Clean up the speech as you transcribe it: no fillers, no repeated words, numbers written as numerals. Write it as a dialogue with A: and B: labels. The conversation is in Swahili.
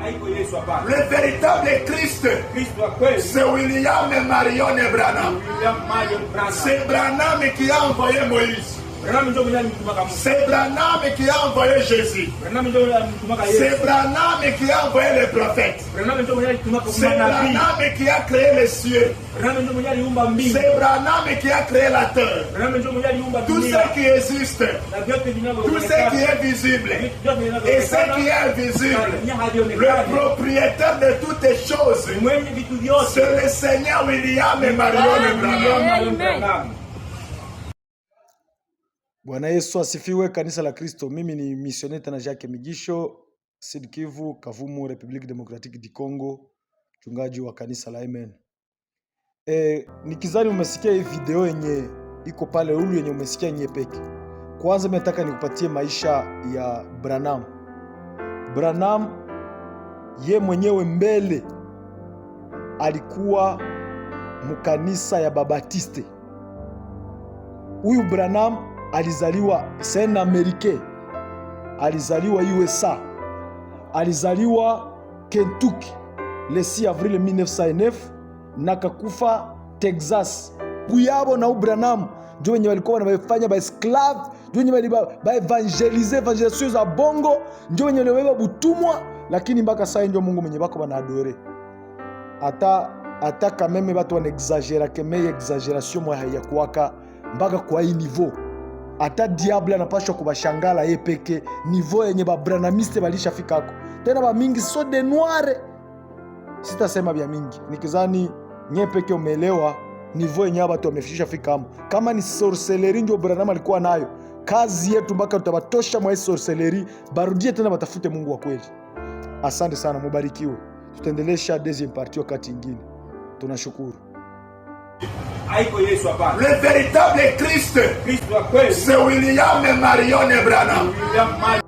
A: Haiko Yesu, hapana.
B: Le véritable Christ,
A: Kristo wa kweli
B: c'est William Marion Branham.
A: William Marion Branham.
B: C'est Branham qui a envoyé Moïse.
A: Branham ndio mwenye alimtumaka Musa.
B: C'est Branham qui a envoyé Jésus.
A: Branham ndio mwenye alimtumaka Yesu.
B: C'est Branham qui a envoyé les prophètes.
A: Branham ndio mwenye alitumaka
B: C'est
A: manabii.
B: Branham qui a créé les cieux.
A: Branham ndio mwenye aliumba mbingu.
B: C'est Branham qui a créé la terre.
A: Branham ndio mwenye aliumba
B: Tout
A: dunia
B: ce qui existe,
A: na vyote
B: tout ce qui est visible et ce qui est invisible, le propriétaire de toutes choses,
A: mwenye vitu vyote
B: c'est le Seigneur William Marion Branham.
A: William Marion
C: Amen.
A: Branham.
D: Bwana Yesu asifiwe, kanisa la Kristo. Mimi ni missionnaire tena Jacques Migisho, Sud Kivu, Kavumu, République Démocratique du Congo, mchungaji wa kanisa la Amen. Nikizani umesikia hii video yenye iko pale ulu yenye umesikia yenye peke. Kwanza mimi nataka nikupatie maisha ya Branham. Branham ye mwenyewe mbele alikuwa mkanisa ya Babatiste. Huyu Branham alizaliwa, c'est un Américain, alizaliwa USA, alizaliwa Kentucky le 6 avril 1909 na kakufa Texas. Kuyabo na Branham njo wenye walikuwa wanafanya ba esclave, njo wenye bali ba évangéliser évangélisation za bongo, njo wenye walibeba butumwa, lakini mpaka sasa njo Mungu mwenye bako bana adorer ata quand même batu wana exagérer keme exagération mwa hayakuwaka mpaka kwa hii niveau. Ata diable anapashwa kubashangala ye peke niveau yenye babranhamiste balishafikako tena bamingi so de noire. Sitasema vya mingi, nikizani nye peke umeelewa niveau yenye batu wamefisha fikamo. Kama ni sorcellerie ndio Branham alikuwa nayo, kazi yetu mpaka tutabatosha mwa hii sorcellerie, barudie tena batafute Mungu wa kweli. Asante sana, mubarikiwe. Tutaendelesha deuxième partie wakati ingine. Tunashukuru.
A: Haiko Yesu, hapana.
B: Le véritable Christ,
A: Kristo wa kweli
B: c'est William Marion Branham.
A: William Marion.